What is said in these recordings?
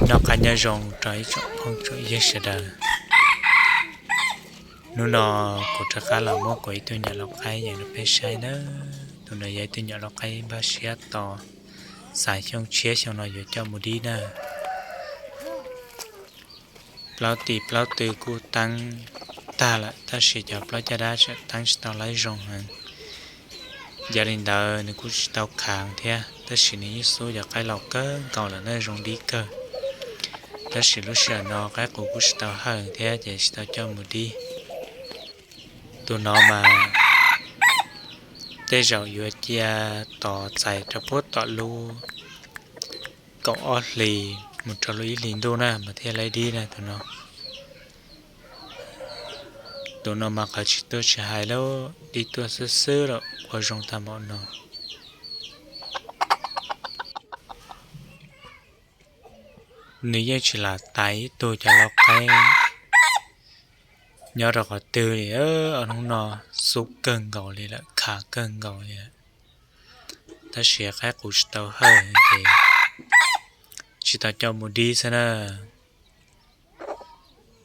Noj qab nyob zoo rau ib tsoom phooj tsoom ywg sawv daws. Hnub no kuv rov qab los muab kuv ib tug nyuam lau qaib yees rau peb saib nawb. Tus no yog ib tug nyuam lau qaib npaj siab tos, xav xyoo tshiab xyoo no yuav coj mus dib na. Plaub tis plaub tw kuj teeb tag lawm tab sis cov plaub caj dab tseem teeb tsis tau laib zoo heev. Yog li ntawd nws kuj tsis tau khav thiab, tab sis nws yeej xub cov qaib laus kawg nkaus lawm na, zoo dib kawg. Tab sis lub sij hawm no qaib qus kuj tsis tau hawj thiab ces tsis tau coj mus dib. Tus no mas tej zaum yuav cia tos txais rau puag tom lub kaum ob hlis mus rau lub ib hlis ntuj na mas thiaj laib dib na tus no. Tus no mas qhov tsis tuaj tsis hais lawm, dib tuaj xwb xwb lawm ua zoo tag npaum no. Nws yeej tsis lam tais ib tug cov lau qaib nyob rau qhov twg li, ob hnub no xub kawg nkaus li lawm, khav kawg nkaus li lawm. Tab sis qaib qus tsis tau hawj ces tsis tau coj mus dib xwb na.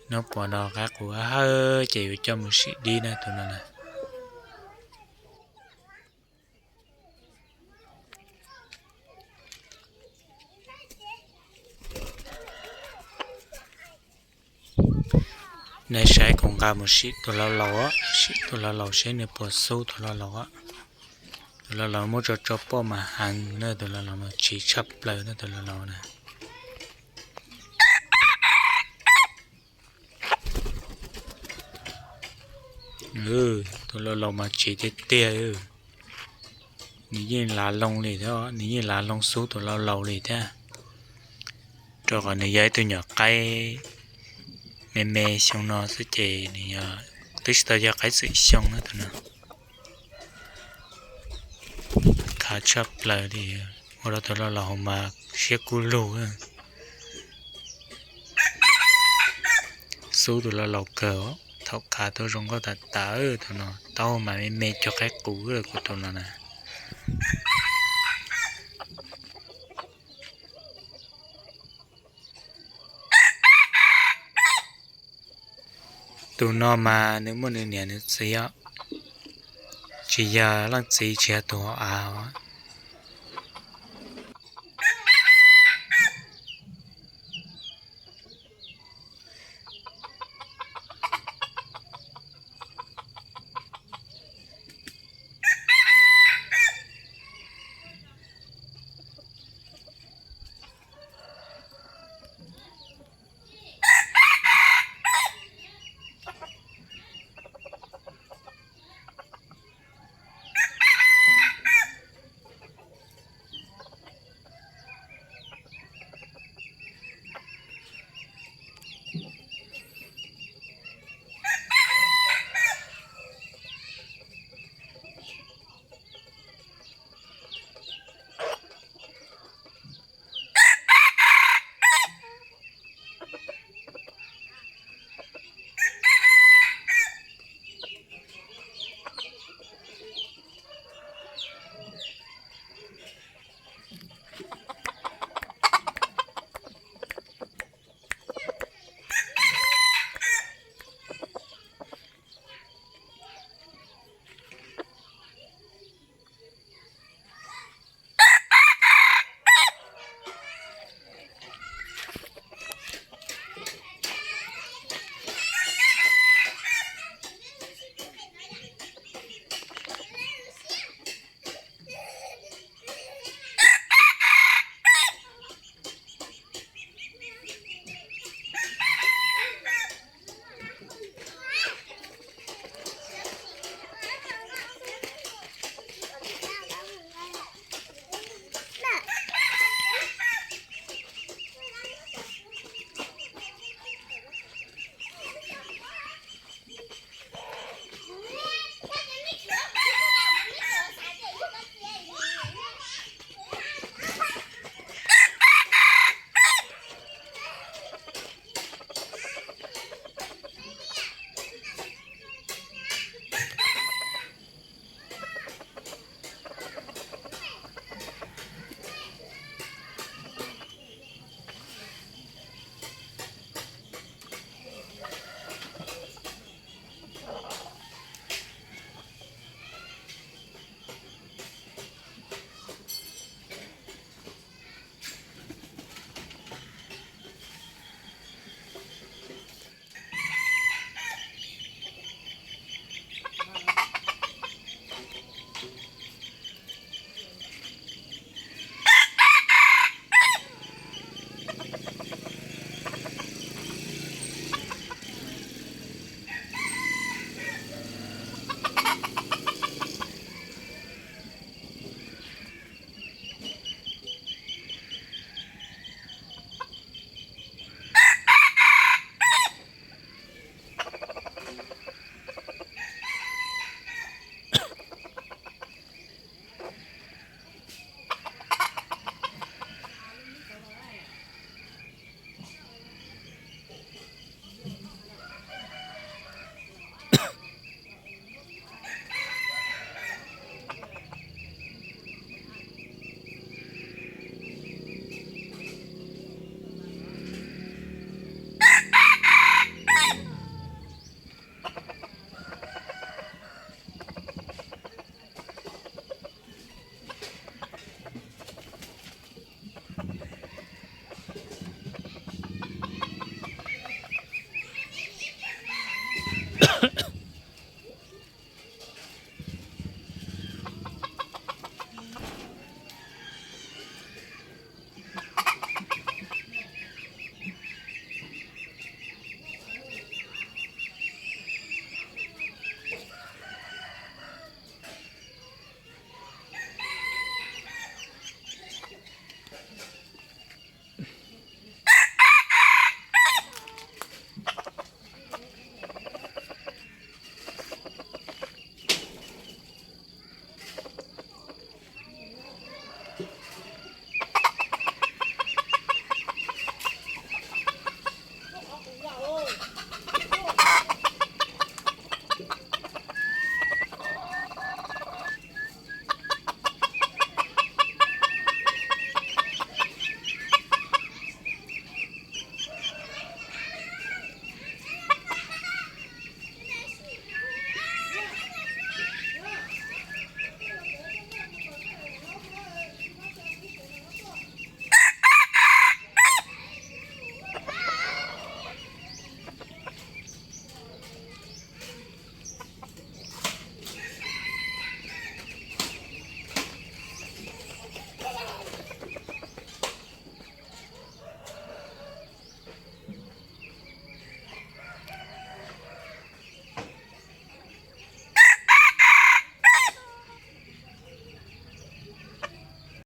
Hnub puas no qaib qus hawj ces yuav coj mus sim dib na tus no na. Nej saib kuv nqa mus sim tus lau laus, sim tus lau laus seb nws puas xub tus lau laus. Tus lau laus muab tso tso poj mas heev na, tus lau laus mas tsiv tshaj plaws na tus lau laus na. Tus lau laus mas tsiv tiag tiag. Nws yeej lav loo li thiab, nws yeej lav loo xub tus lau laus li thiab. Rau qhov nws yog ib tug nyuam qaib me me xyoo no xwb ces nws yog twb tsis tau yog qaib txwm xyoo na tus no. Khav tshaj plaws li, ua rau tus lau laus mas siab kub lug. Xub tus lau laus kawg, thaum khav tau zoo nkauj tas tas tus no, taub hau mas me me cuag qaib qus kuv tus no na. Tus no mas nws muaj nws niam nws txiv os, tsis yog leej txiv tsis yog tus hauv av,